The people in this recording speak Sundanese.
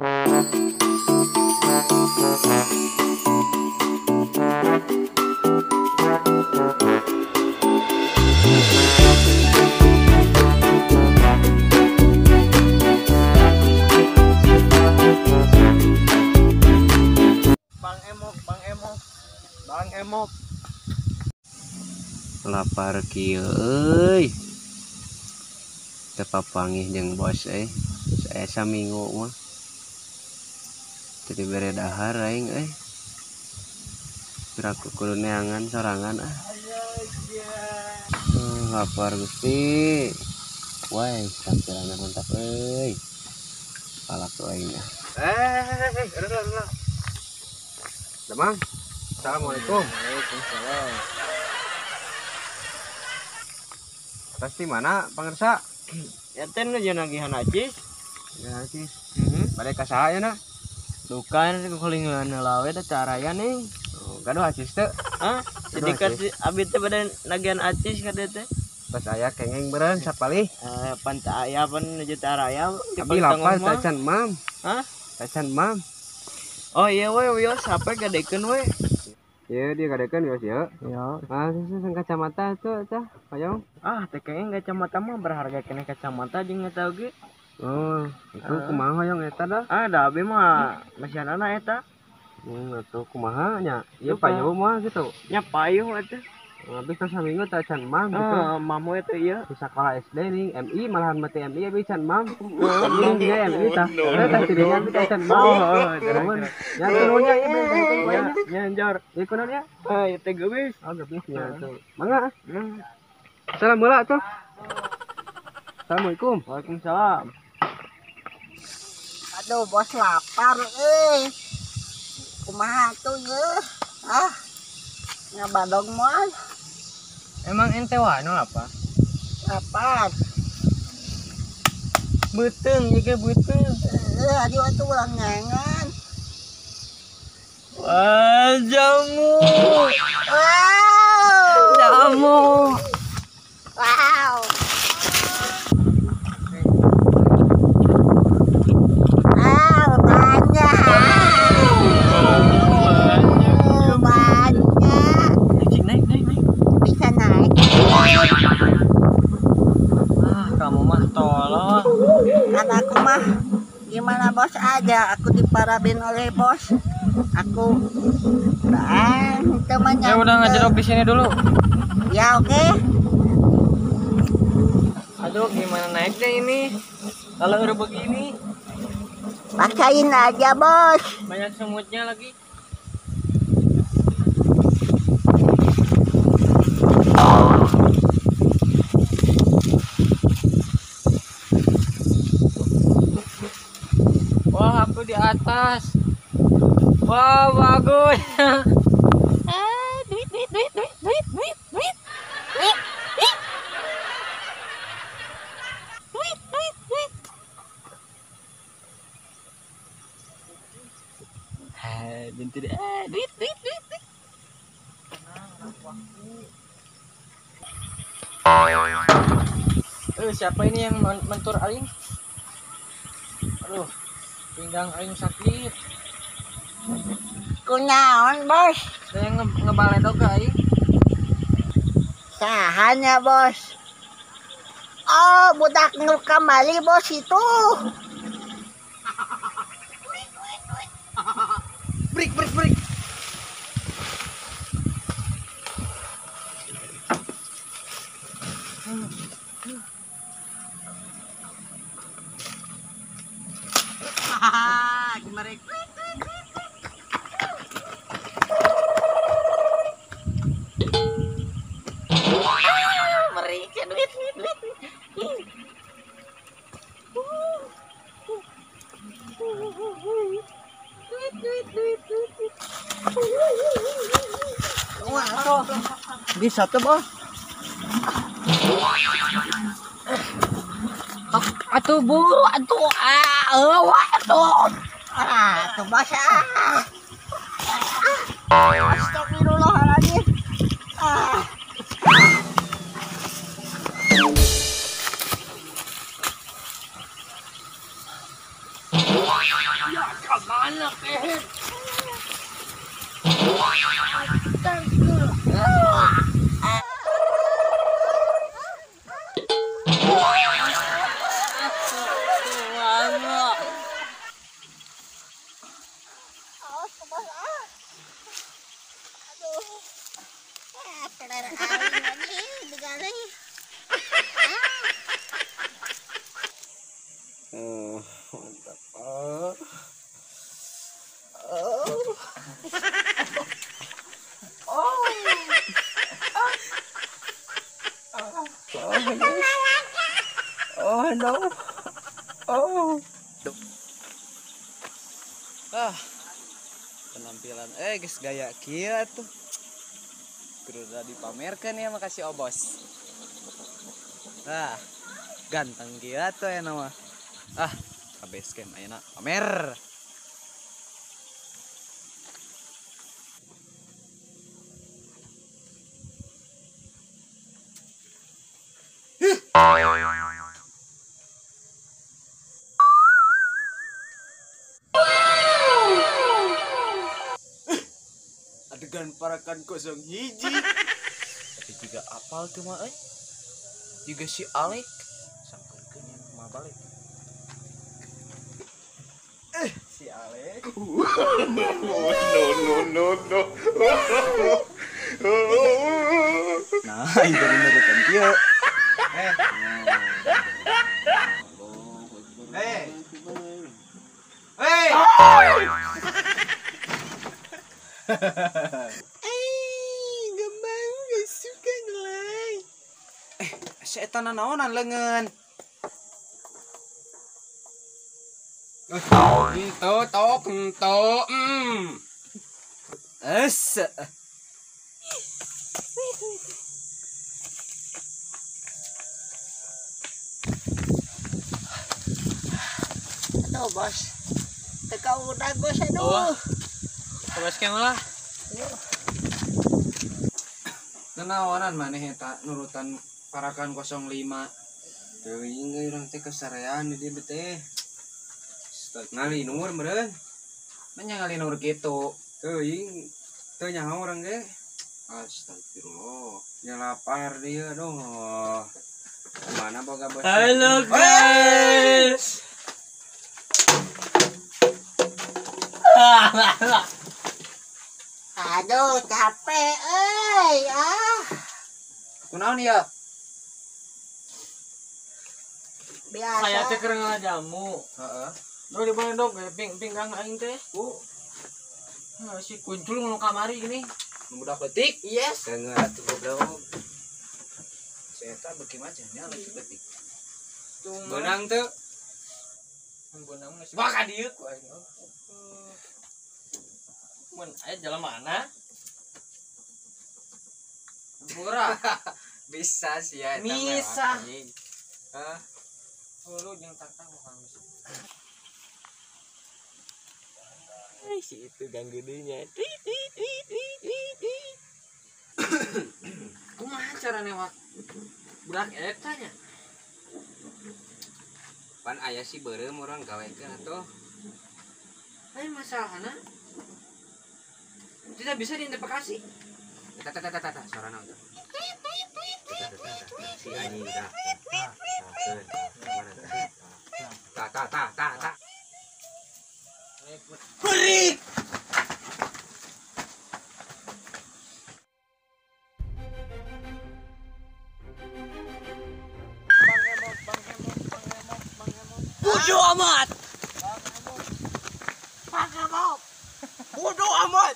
Bang Emok, Bang Emok, Bang Emok. Lapar kieu euy. Teu papanggih jeung bos euy. Saya saminggu mah. Teu dibere dahar aing euy. Piraku kudu neangan sorangan ah. Lapar Gusti. Wah, tampilanna mantap euy. Palak tuh aing ah. Udah. Damang. Assalamualaikum. Waalaikumsalam. Pasti mana pangersa? Ya teh nu jeung nagihan acis. Ya acis. Bade ka saha na? Dukan kulingan heula we da caraya nih. Oh, gaduh acis teu? Hah? Jadi kan abi teh bade nagihan acis ka dieu teh. Pas aya kengeng beureun sapalih. Pan teu aya pan nuju caraya. Abi lapar tacan mam. Hah? Tacan mam. Oh iya we wios HP gadekeun we. Iya dia gadekeun wios ieu. Iya. Ah sing kacamata tuh tah hoyong. Ah teh kengeng kacamata mah berharga keneh kacamata jeung eta oge. Oh, itu kumaha hoyong eta dah? Ah da abi mah masihanana eta. Atuh kumaha nya? Ieu payuh mah gitu. Nya payuh atuh. Habis tos saminggu teh can mam gitu. Mamu eta ieu. Di sekolah SD nih, MI malahan mati MI abi can mam. Ini dia MI tah. Eta teh abi teh can mam. Oh, ya turunnya ieu ya, ya njor. Ieu kunaon ya? Ah, ieu teh geus. Oh, geus nya tuh. Mangga. Salam heula tuh. Assalamualaikum. Waalaikumsalam. Aduh, bos lapar euy. Kumaha tuh ye? Ah. Ngabadog moal. Emang ente wano apa? Lapar. Beuteung ieu ge beuteung. Aduh atuh ulah ngangan. Wah, jamu. Wow. Jamu. Wow. Ah, banyak. Banyak. Naik, naik, naik. Bisa naik. Ah, kamu mah tolol. Kan aku mah gimana bos aja, aku diparabin oleh bos. Aku temannya. Ya udah ngejrok di sini dulu. Ya oke. Okay. Aduh, gimana naiknya ini? Kalau udah begini. Paksain aja bos. Banyak semutnya lagi. Wah, aku di atas. Wah, bagus. Duit, duit, duit, duit, duit, duit, duit, duit, duit, duit, duit, duit. Duit, duit, duit, duit. Siapa ini yang mentur aing? Aduh, pinggang aing sakit. Kunaon bos? Saya ngebaledog ke aing. Sahanya bos. Oh, budak nu kembali bos itu. Break, break, break. Hahaha, gimana? Mereka duit, duit, duit. Duit, duit, duit, duit. Wah, bisa tuh bos. Atuh buru, atuh ah, atuh. Ah, tuh bos ah. Astagfirullahaladzim. Ah. kehed. Awas ke bos ah. Aduh. Ah, peler aing anjing digalih. Mantap. Oh. Oh. Oh no. Oh. Ah. Penampilan guys gaya kieu atuh. Kudu dipamerkeun ya makasih obos. Ah, ganteng kieu atuh ya nama. Ah, ka base camp ayeuna pamer. Adegan parakan 01. Tapi juga apal tuh mah euy. Juga si Alek sangkeurkeun yang kumaha balik. Si Alek. No no no no. Nah, itu nurutan kieu. Hei. Hei. Gak mau, gak suka ngelay. Setan naonan lengan. Ento tok ento. Es. Aduh bos. Teka udah bos aduh. Bos kemah lah. Nenaonan maneh eta nurutan parakan 05. Teuing euy urang teh kasarean di dieu teh. Ngalinur meureun. Manya ngalinur kitu. Teuing teu nyaho urang ge. Astagfirullah. Nya lapar dieu aduh. Mana boga bos? Halo guys. Aduh capek euy ah. Kunaon ieu? Biasa. Saya teh keur ngajamu. Heeh. Duh di pondok pinggang aing teh. Nah, si kuncul nu kamari gini. Budak leutik. Yes. Keungeut atuh goblok. Si eta beuki mah nya leutik-leutik. Beunang teu? Beunang geus wah ka dieu ku aing. Mun aya jalan mana? Pura. Bisa sih ya eta mah. Bisa. Hah? Lu jeung tangtang mah geus. Si itu gang gedenya. Kumaha cara newak budak eta nya? Pan aya si beureum urang gawekeun atuh. Lain masalahna tidak bisa diidentifikasi. Tata tata tata suara naon tuh? Si anjing tah. Ta ta ta ta ta. Berik. Bang Emot, Bang Emot, Bang Emot, Bang Emot. Bodoh amat. Bang Emot. Bodoh amat.